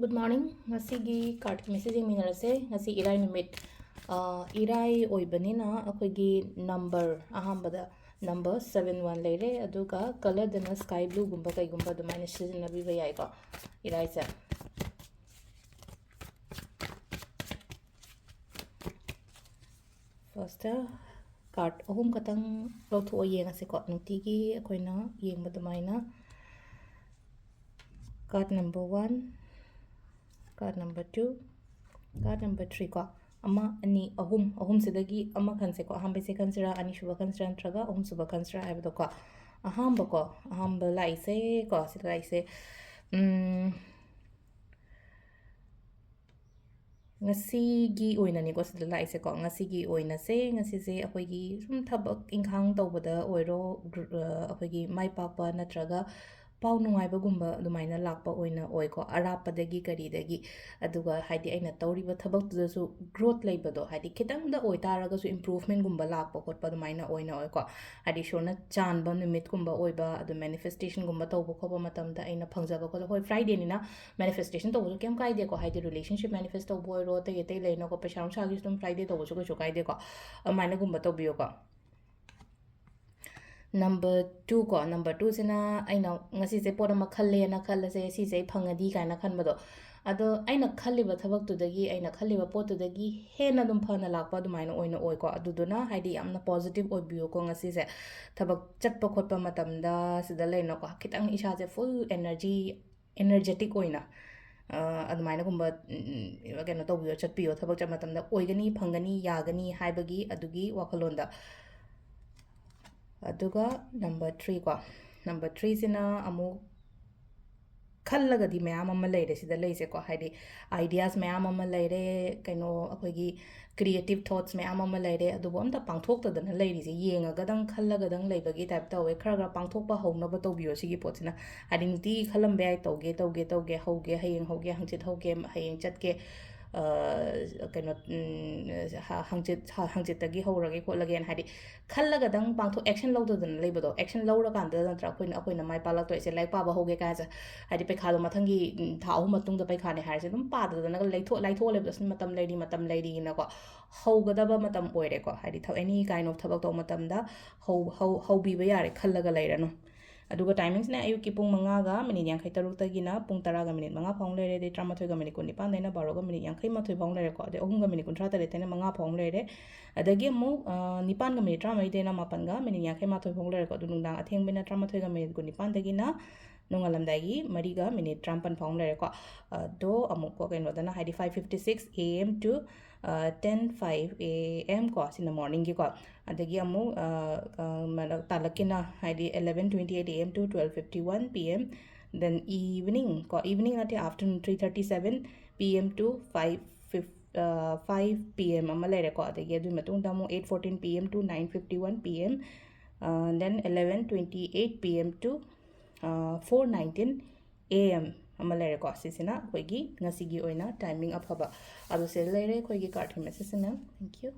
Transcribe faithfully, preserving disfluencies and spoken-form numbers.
Good morning. ꯉꯁꯤꯒꯤ cardꯀꯤ message ꯌꯦꯡꯃꯤꯟꯅꯔꯁꯦ꯫ ꯉꯁꯤ ꯏꯔꯥꯏ ꯅꯨꯃꯤꯠ꯫ ꯑ, ꯏꯔꯥꯏ ꯑꯣꯏꯕꯅꯤꯅ ꯑꯩꯈꯣꯏꯒꯤ number ꯑꯍꯥꯟꯕꯗ number seven one ꯂꯩꯔꯦ, ꯑꯗꯨꯒ colourꯗꯅ sky blueꯒꯨꯝꯕ ꯀꯩꯒꯨꯝꯕ ꯑꯗꯨꯃꯥꯏꯅ ꯁꯤꯖꯤꯟꯅꯕꯤꯕ ꯌꯥꯏꯀꯣ ꯏꯔꯥꯏꯁꯦ꯫ First card ꯑꯍꯨꯝ ꯈꯛꯇꯪ ꯂꯧꯊꯣꯛꯑ ꯌꯦꯡꯉꯁꯤꯀꯣ, ꯅꯨꯡꯇꯤꯒꯤ ꯑꯩꯈꯣꯏꯅ ꯌꯦꯡꯕ ꯑꯗꯨꯃꯥꯏꯅ꯫ Card number one, card number two, card number three ꯀꯣ꯫ ꯑꯃ, ꯑꯅꯤ, ꯑꯍꯨꯝ, ꯑꯍꯨꯝꯁꯤꯗꯒꯤ ꯑꯃ ꯈꯟꯁꯦꯀꯣ꯫ ꯑꯍꯥꯟꯕꯩꯁꯦ ꯈꯟꯁꯤꯔꯥ, ꯑꯅꯤꯁꯨꯕ ꯈꯟꯁꯤꯔꯥ, ꯅꯠꯇ꯭ꯔꯒ ꯑꯍꯨꯝꯁꯨꯕ ꯈꯟꯁꯤꯔꯥ ꯍꯥꯏꯕꯗꯣꯀꯣ꯫ ꯑꯍꯥꯟꯕꯀꯣ, ꯑꯍꯥꯟꯕ ꯂꯥꯛꯏꯁꯦꯀꯣ, ꯁꯤꯗ ꯂꯥꯛꯏꯁꯦ, ꯎꯝ, ꯉꯁꯤꯒꯤ ꯑꯣꯏꯅꯅꯤꯀꯣ ꯁꯤꯗ ꯂꯥꯛꯏꯁꯦꯀꯣ꯫ ꯉꯁꯤꯒꯤ ꯑꯣꯏꯅꯁꯦ, ꯉꯁꯤꯁꯦ ꯑꯩꯈꯣꯏꯒꯤ ꯁꯨꯝ ꯊꯕꯛ ꯏꯪꯈꯥꯡ ꯇꯧꯕꯗ ꯑꯣꯏꯔꯣ, ꯒ꯭ꯔꯨ-, ꯑ, ꯑꯩꯈꯣꯏꯒꯤ ꯃꯥꯏ ꯄꯥꯛꯄ ꯅꯠꯇ꯭ꯔꯒ ꯄꯥꯎ ꯅꯨꯡꯉꯥꯏꯕꯒꯨꯝꯕ ꯑꯗꯨꯃꯥꯏꯅ ꯂꯥꯛꯄ ꯑꯣꯏꯅ ꯑꯣꯏꯀꯣ꯫ ꯑꯔꯥꯞꯄꯗꯒꯤ ꯀꯔꯤꯗꯒꯤ, ꯑꯗꯨꯒ ꯍꯥꯏꯗꯤ ꯑꯩꯅ ꯇꯧꯔꯤꯕ ꯊꯕꯛꯇꯨꯗꯁꯨ growth ꯂꯩꯕꯗꯣ, ꯍꯥꯏꯗꯤ ꯈꯤꯇꯪꯗ ꯑꯣꯏꯇꯥꯔꯒꯁꯨ improvementꯒꯨꯝꯕ ꯂꯥꯛꯄ ꯈꯣꯠꯄ ꯑꯗꯨꯃꯥꯏꯅ ꯑꯣꯏꯅ ꯑꯣꯏꯀꯣ꯫ ꯍꯥꯏꯗꯤ ꯏꯁꯣꯔꯅ ꯆꯥꯟꯕ ꯅꯨꯃꯤꯠꯀꯨꯝꯕ ꯑꯣꯏꯕ, ꯑꯗꯨ manifestationꯒꯨꯝꯕ ꯇꯧꯕ ꯈꯣꯠꯄ ꯃꯇꯝꯗ ꯑꯩꯅ ꯐꯪꯖꯕ ꯈꯣꯠꯄ, ꯍꯣꯏ, Fridayꯅꯤꯅ manifestation ꯇꯧꯕꯁꯨ ꯀꯩꯝ ꯀꯥꯏꯗꯦꯀꯣ, ꯍꯥꯏꯗꯤ relationship manifest ꯇꯧꯕ ꯑꯣꯏꯔꯣ, ꯑꯇꯩ ꯑꯇꯩ ꯂꯩꯅꯀꯣ, ꯄꯩꯁꯥ ꯅꯨꯡꯁꯥꯒꯤꯁꯨ ꯑꯗꯨꯝ Friday ꯇꯧꯕꯁꯨ ꯀꯩꯁꯨ ꯀꯥꯏꯗꯦꯀꯣ, ꯑꯗꯨꯃꯥꯏꯅꯒꯨꯝꯕ ꯇꯧꯕꯤꯌꯨꯀꯣ꯫ Number two ꯀꯣ, number twoꯁꯤꯅ ꯑꯩꯅ ꯉꯁꯤꯁꯦ ꯄꯣꯠ ꯑꯃ ꯈꯜꯂꯦꯅ ꯈꯜꯂꯁꯦ, ꯁꯤꯁꯦ ꯑꯩ ꯐꯪꯉꯗꯤ ꯀꯥꯏꯅ ꯈꯟꯕꯗꯣ, ꯑꯗꯣ ꯑꯩꯅ ꯈꯜꯂꯤꯕ ꯊꯕꯛꯇꯨꯗꯒꯤ, ꯑꯩꯅ ꯈꯜꯂꯤꯕ ꯄꯣꯠꯇꯨꯗꯒꯤ ꯍꯦꯟꯅ ꯑꯗꯨꯝ ꯐꯅ ꯂꯥꯛꯄ ꯑꯗꯨꯃꯥꯏꯅ ꯑꯣꯏꯅ ꯑꯣꯏꯀꯣ꯫ ꯑꯗꯨꯗꯨꯅ ꯍꯥꯏꯗꯤ ꯌꯥꯝꯅ positive ꯑꯣꯏꯕꯤꯌꯨꯀꯣ ꯉꯁꯤꯁꯦ꯫ ꯊꯕꯛ ꯆꯠꯄ ꯈꯣꯠꯄ ꯃꯇꯝꯗ ꯁꯤꯗ ꯂꯩꯅꯀꯣ, ꯈꯤꯇꯪ ꯏꯁꯥꯁꯦ full energy, energetic ꯑꯣꯏꯅ, ꯑ, ꯑꯗꯨꯃꯥꯏꯅꯒꯨꯝꯕ, ꯎꯝ, ꯀꯩꯅꯣ ꯇꯧꯕꯤꯌꯣ, ꯆꯠꯄꯤꯌꯣ꯫ ꯊꯕꯛ ꯆꯠꯄ ꯃꯇꯝꯗ ꯑꯣꯏꯒꯅꯤ, ꯐꯪꯒꯅꯤ, ꯌꯥꯒꯅꯤ ꯍꯥꯏꯕꯒꯤ ꯑꯗꯨꯒꯤ ꯋꯥꯈꯜꯂꯣꯟꯗ꯫ ꯑꯗꯨꯒ number three ꯀꯣ, number threeꯁꯤꯅ ꯑꯃꯨꯛ ꯈꯜꯂꯒꯗꯤ ꯃꯌꯥꯝ ꯑꯃ ꯂꯩꯔꯦ ꯁꯤꯗ ꯂꯩꯁꯦꯀꯣ, ꯍꯥꯏꯗꯤ ideas ꯃꯌꯥꯝ ꯑꯃ ꯂꯩꯔꯦ, ꯀꯩꯅꯣ, ꯑꯩꯈꯣꯏꯒꯤ creative thoughts ꯃꯌꯥꯝ ꯑꯃ ꯂꯩꯔꯦ, ꯑꯗꯨꯕꯨ ꯑꯝꯇ ꯄꯥꯡꯊꯣꯛꯇꯗꯅ ꯂꯩꯔꯤꯁꯦ, ꯌꯦꯡꯉꯒꯗꯪ ꯈꯜꯂꯒꯗꯪ ꯂꯩꯕꯒꯤ type ꯇꯧꯋꯦ꯫ ꯈꯔ ꯈꯔ ꯄꯥꯡꯊꯣꯛꯄ ꯍꯧꯅꯕ ꯇꯧꯕꯤꯌꯣ ꯁꯤꯒꯤ ꯄꯣꯠꯁꯤꯅ꯫ ꯍꯥꯏꯗꯤ ꯅꯨꯡꯇꯤꯒꯤ ꯈꯜꯂꯝꯕ ꯌꯥꯏ, "ꯇꯧꯒꯦ, ꯇꯧꯒꯦ, ꯇꯧꯒꯦ, ꯍꯧꯒꯦ, ꯍꯌꯦꯡ ꯍꯧꯒꯦ, ꯍꯪꯆꯤꯠ ꯍꯧꯒꯦ, ꯍꯌꯦꯡ ꯆꯠꯀꯦ", ꯀꯩꯅꯣ ꯍꯪꯆꯤꯠ ꯍꯪꯆꯤꯠꯇꯒꯤ ꯍꯧꯔꯒꯦ ꯈꯣꯠꯂꯒꯦꯅ ꯍꯥꯏꯗꯤ ꯈꯜꯂꯒꯗꯪ ꯄꯥꯡꯊꯣꯛ ꯑꯦꯛꯁꯟ ꯂꯧꯗꯗꯅ ꯂꯩꯕꯗꯣ, ꯑꯦꯛꯁꯟ ꯂꯧꯔꯀꯥꯟꯗ ꯅꯠꯇ꯭ꯔꯥ ꯑꯩꯈꯣꯏꯅ ꯑꯩꯈꯣꯏꯅ ꯃꯥꯏ ꯄꯥꯛꯂꯛꯇꯣꯏꯁꯦ, ꯂꯥꯏꯔꯤꯛ ꯄꯥꯕ ꯍꯧꯒꯦ ꯀꯥꯏꯁꯦ꯫ ꯍꯥꯏꯗꯤ ꯄꯩꯈꯥꯗꯣ ꯃꯊꯪꯒꯤ ꯊꯥ ꯑꯍꯨꯝ ꯃꯇꯨꯡꯗ ꯄꯩꯈꯥꯅꯦ ꯍꯥꯏꯔꯁꯦ ꯑꯗꯨꯝ ꯄꯥꯗꯗꯅꯒ ꯂꯩꯊꯣꯛ ꯂꯥꯏꯊꯣꯛꯑ ꯂꯩꯕꯗꯣ, ꯑꯁ ꯃꯇꯝ ꯂꯩꯔꯤ ꯃꯇꯝ ꯂꯩꯔꯤꯅꯀꯣ꯫ ꯍꯧꯒꯗꯕ ꯃꯇꯝ ꯑꯣꯏꯔꯦꯀꯣ꯫ ꯍꯥꯏꯗꯤ any kind of ꯊꯕꯛ ꯇꯧꯕ ꯃꯇꯝꯗ ꯍꯧ ꯍꯧ ꯍꯧꯕꯤꯕ ꯌꯥꯔꯦ ꯈꯜꯂꯒ ꯂꯩꯔꯅꯨ꯫ ꯑꯗꯨꯒ ꯇꯥꯏꯃꯤꯡꯁꯤꯅ ꯑꯌꯨꯛꯀꯤ ꯄꯨꯡ ꯃꯉꯥꯒ ꯃꯤꯅꯤꯠ ꯌꯥꯡꯈꯩ ꯇꯔꯨꯛꯇꯒꯤꯅ ꯄꯨꯡ ꯇꯔꯥꯒ ꯃꯤꯅꯤꯠ ꯃꯉꯥ ꯐꯥꯎ ꯂꯩꯔꯦ, ꯑꯗꯩ ꯇꯔꯥꯃꯥꯊꯣꯏꯒ ꯃꯤꯅꯤꯠ ꯀꯨꯟꯅꯤꯄꯥꯟꯗꯩꯅ ꯕꯥꯔꯣꯒ ꯃꯤꯅꯤꯠ ꯌꯥꯡꯈꯩ ꯃꯥꯊꯣꯏ ꯐꯥꯎ ꯂꯩꯔꯦꯀꯣ꯫ ꯑꯗꯩ ꯑꯍꯨꯝꯒ ꯃꯤꯅꯤꯠ ꯀꯨꯟꯊ꯭ꯔꯥ ꯇꯔꯦꯠꯇꯩꯅ ꯃꯉꯥ ꯐꯥꯎ ꯂꯩꯔꯦ꯫ ꯑꯗꯒꯤ ꯑꯃꯨꯛ ꯅꯤꯄꯥꯟꯒ ꯃꯤꯅꯤꯠ ꯇꯔꯥꯃꯔꯤꯗꯩꯅ ꯃꯥꯄꯟꯒ ꯃꯤꯅꯤꯠ ꯌꯥꯡꯈꯩ ꯃꯥꯊꯣꯏ ꯐꯥꯎ ꯂꯩꯔꯦꯀꯣ꯫ ꯑꯗꯨ ꯅꯨꯡꯗꯥꯡ ꯑꯊꯦꯡꯕꯅ ꯇꯔꯥꯃꯥꯊꯣꯏꯒ ꯃꯤꯅꯤꯠ ꯀꯨꯟꯅꯤꯄꯥꯟꯗꯒꯤꯅ ꯅꯣꯡꯉꯥꯜꯂꯝꯗꯥꯏꯒꯤ ꯃꯔꯤꯒ ꯃꯤꯅꯤꯠ ꯇꯔꯥꯃꯥꯄꯟ ꯐꯥꯎ ꯂꯩꯔꯦꯀꯣ꯫ ꯑꯗꯣ ꯑꯃꯨꯛꯀꯣ ꯀꯩꯅꯣꯗꯅ ꯍꯥꯏꯗꯤ five fifty six A M to ten five A M ꯀꯣ, ꯁꯤꯅ ꯃꯣꯔꯅꯤꯡꯒꯤꯀꯣ꯫ ꯑꯗꯒꯤ ꯑꯃꯨꯛ ꯇꯥꯂꯛꯀꯤꯅ ꯍꯥꯏꯗꯤ eleven twenty eight A M to twelve fifty one P M, then evening ꯀꯣ, evening ꯅꯠꯇꯦ, afternoon three thirty seven P M to five five P M ꯑꯃ ꯂꯩꯔꯦꯀꯣ꯫ ꯑꯗꯒꯤ ꯑꯗꯨꯒꯤ ꯃꯇꯨꯡꯗ ꯑꯃꯨꯛ eight fourteen P M to nine fifty one P M, then eleven twenty eight P M to four nineteen A M ꯑꯃ ꯂꯩꯔꯦꯀꯣ꯫ ꯁꯤꯁꯤꯅ ꯑꯩꯈꯣꯏꯒꯤ ꯉꯁꯤꯒꯤ ꯑꯣꯏꯅ ꯇꯥꯏꯃꯤꯡ ꯑꯐꯕ ꯑꯗꯨ ꯁꯤꯗ ꯂꯩꯔꯦ ꯑꯩꯈꯣꯏꯒꯤ ꯀꯥꯔꯠꯀꯤ ꯃꯦꯁꯦꯖꯁꯤꯅ꯫ Thank you꯫